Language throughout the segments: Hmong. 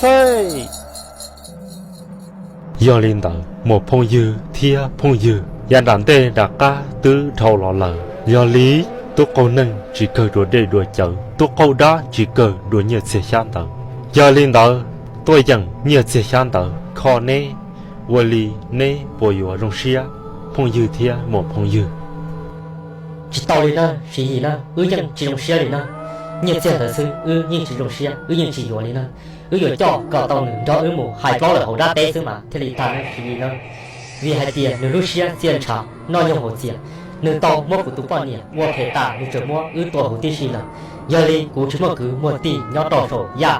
Hej! Yog li ntawd muam phooj ywg thiab phooj ywg, yav nram ntej nram qab twb dhau los lawm, yog li tub qaug neeg tsis kawg dua dej dua cawv, tub qaug dab tsis kawg dua nyiaj txiag xyab ntawv. Yog li ntawd tuaj yeem nyiaj txiag xyab ntawv kho neb, ua li neb puas yuav zoo siab, phooj ywg thiab muam phooj ywg? Tsis tau li na Siv Yis na, wb yeej tsis zoo siab li na. Nyiaj txiag ntawd xwb wb yeej tsis zoo siab, wb yeej tsis yuav li na. Wb yuav coj kom tau nws nrog wb mus hais plaub lawm hauv dab teb xwb mas thiaj li tag na Siv Yis na. Vim hais tias nws lub siab txiaj ntshav noj nyoog hauv txias, nws tau muab kuv tus poj niam ua phem tas nws tseem muab wb tua huv tib si lawm. Yog li kuv tsis muaj kwv muaj tij nyob rau saum yaj.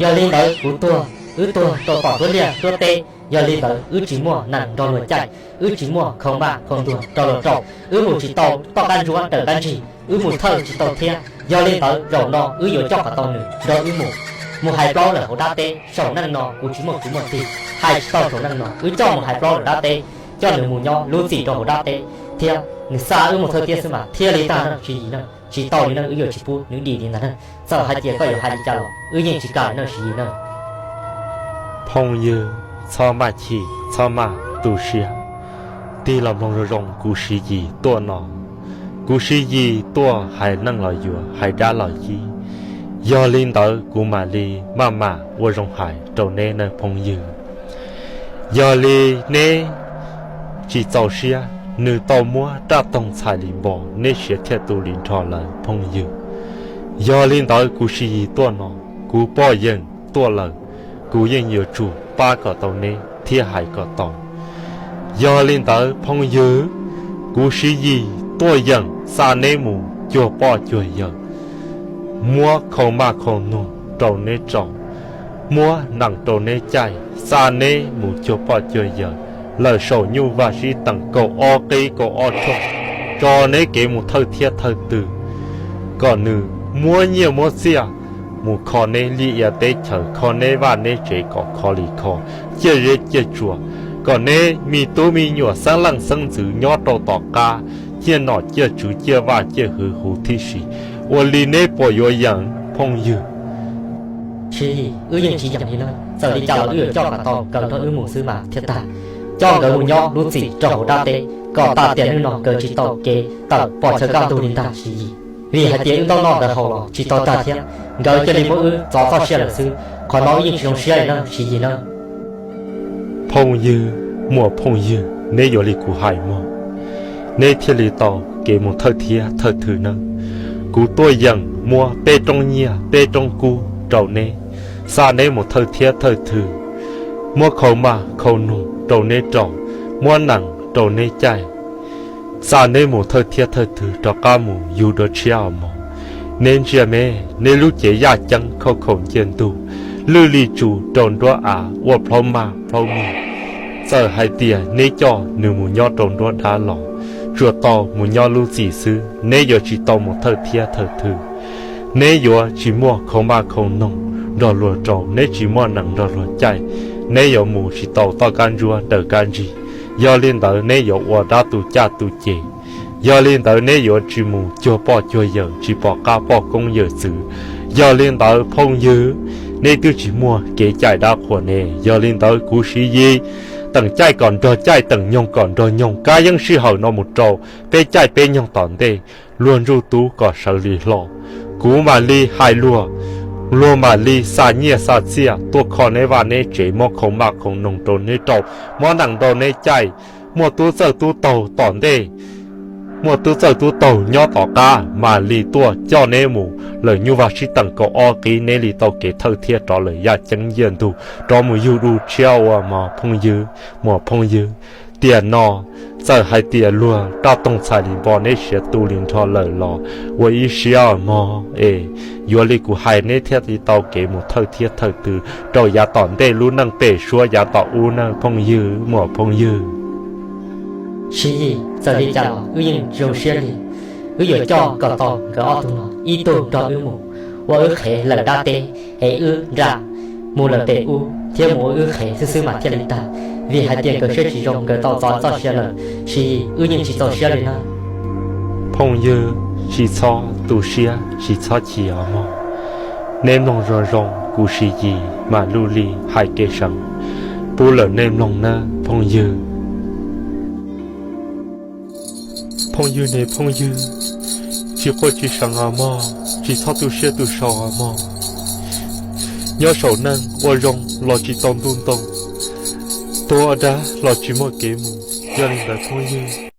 Yog li ntawd kuv tuag, wb tuag rau tom nruab liaj nruab teb. Yog li ntawd wb tsis muaj nees nrog luag caij, wb tsis muaj khau maj khau ntuag nrog luag rau, wb mus tsis tau toj qab ntsuab raws qab ntsig, wb mus thawj tsis tau thiab. Yog li ntawd zaum no wb yuav coj kom tau nws nrog wb mus, mus hais plaub lawm hauv dab teb. Saum neej no kuv tsis muaj kwv muaj tij, hais tsis tau saum neej no, wb coj mus hais plaub lawm dab teb, coj nws mus nyob lub txim rau hauv dab teb, thiab nws xa wb mus thawj thiab xwb mas thiaj li tag na Siv Yis na. Tsis tau li na, wb yuav tsis pub nws dim li ntag na. Txawm hais tias koj yuav hais li cas los wb yeej tsis kam li na Siv Yis na. Phooj ywg, txhob maj chim, txhob maj tu siab. Tig los mloog zoo zoo kuv Siv Yis tuaj no. Kuv Siv Yis tuaj hais neej los yuav, hais dab los yib. Yog li ntawd kuv mam li maj mam ua zoo hais rau neb nawb phooj ywg. Yog li neb tsis txaus siab, nws tau muab raj toog txhais li npo, neb siav thiaj tu li nrho lawm phooj ywg. Yog li ntawd kuv Siv Yis tuaj no, kuv poj yeej tuaj lawm, kuv yeej yuav tsum pab kom tau neb thiab hais kom tau. Yog li ntawd phooj ywg, kuv Siv Yis tuaj yeem xa neb mus cuag poj cuag yawm, muab khau maj khau nug rau neb rau, muab nees rau neb caij, xa neb mus cuag poj cuag yawm lawm saum nyuj vaj sib teem kaum ob qib kaum ob tshooj, tso neb kev mus thawj thiab thawj twg, kom nws muab nyiaj muab txiaj mus kho neb liaj ia teb chaws, kho neb vaj neb tsev kom kho li kho, ciaj zeb ciaj tsuas, kom neb me tub me nyuam xeeb leej xeeb ntxwv nyob rau tom qab ciaj nom ciaj tswv ciaj vaj ciaj hwv huv tib si. Ua li neb puas yuav yeem phooj ywg? Siv Yis, wb yeej tsis yeem li na. Txawm li cas los wb yuav coj kom tau nkawd nrog wb mus xwb mas thiaj tag. Coj nkawd mus nyob lub txim rau hauv dab teb kom tas tiam neej no nkawd tsis tau kev tawm pom chaw kaj ntug li ntag Siv Yis. Vim hais tias wb ntaub noj ntawv haus los tsis tau tag thiab, nkawd cia li muab wb txov txoj sia lawm xwb. Qhov no wb yeej tsis zoo siab li na Siv Yis na. Phooj ywg, muam phooj ywg, neb yuav li kuv hais mog, neb thiaj li tau kev mus thawj thiab thawj twg nawb. Kuv tuaj yeem muab peb roob nyiaj peb roob kub rau neb, xa neb mus thawj thiab thawj twg, muab khau maj khau nug rau neb rau, muab nees rau neb caij, xa neb mus thawj thiab thawj twg rov qab mus yug dua tshiab os mog. Neb ntsia me, neb lub cev yaj ceeb khauj khaum nciaj ntug, lwj li tsu rau nruab av ua plhaub maj plhaub miag. Txawm hais tias neb coj nws mus nyob rau nruab dab los, tsuas tau mus nyob lub txim xwb, neb yuav tsis tau mus thawj thiab thawj twg. Neb yuav tsis muaj khau maj khau noog nrog luag rau, neb tsis muaj nees nrog luag caij, neb yuav mus tsis tau toj kab ntsuab raws kab ntsig. Yog li ntawd neb yuav ua dab tu caj tu ces. Yog li ntawd neb yuav tsis mus cuag poj cuag yawm, tsis pom qab poj koob yawm txwv. Yog li ntawd phooj ywg, neb twb tsis muaj kev cai dab qhuas ne. Yog li ntawd kuv Siv Yis, teem caij kom nrog caij, teem nyoog kom nrog nyoog, kab yeeb sij hawm no mus rau peb caij peb nyoog tom ntej, luag ntsuj tub kom sawv li hlo. Kuv mam li hais luag, luag mam li xa nyiaj xa txiaj tuaj kho neb vaj neb tsev, muab khau maj khau noog rau neb rau, muab nees rau neb caij, muaj tub txawj tub taug tom ntej, muaj tub txawj tub taug nyob tom qab mam li tuaj coj neb mus lawm nyuj vaj sib teem kaum ob qib, neb li tau kev thawj thiab rov lawm yaj ceeb nyiaj ntug, rov mus yug dua tshiab ua mog phooj ywg, muam phooj ywg. Tiam no txawm hais tias luag raj toog txhais li npo neb siav tu li nrho lawm los ua ib siab mog es, yuav li kuv hais neb thiaj li tau kev mus thawj thiab thawj twg rau yav tom ntej lub neej pem suab yav tom ub nawb phooj ywg, muam phooj ywg. Siv Yis, txawm li cas los wb yeej zoo siab li. Wb yuav coj kom tau nkawd ob tug no ib tug nrog wb mus ua wb qhev lawm dab teb, es wb nra mus lawm pem ub thiab mus ua wb qhev xwb xwb mas thiaj li tag. Vim hais tias nkawd siab tsis zoo, nkawd tau txov txoj sia lawm. Siv Yis, wb yeej tsis txaus siab li na. Phooj ywg, tsis txhob tu siab, tsis txhob chim os mog. Neb mloog zoo zoo kuv Siv Yis mam lug li hais kev seev pub lawm nej mloog nawb phooj ywg. Phooj ywg ne phooj ywg, tsis quaj tsis seev os mog, tsis txhob tu siab tu sau os mog. Nyob saum neej ua zoo los tsis tau ntuj ntoo, tuag ua dab los tsis muaj kev mus. Yog li ntawd phooj ywg,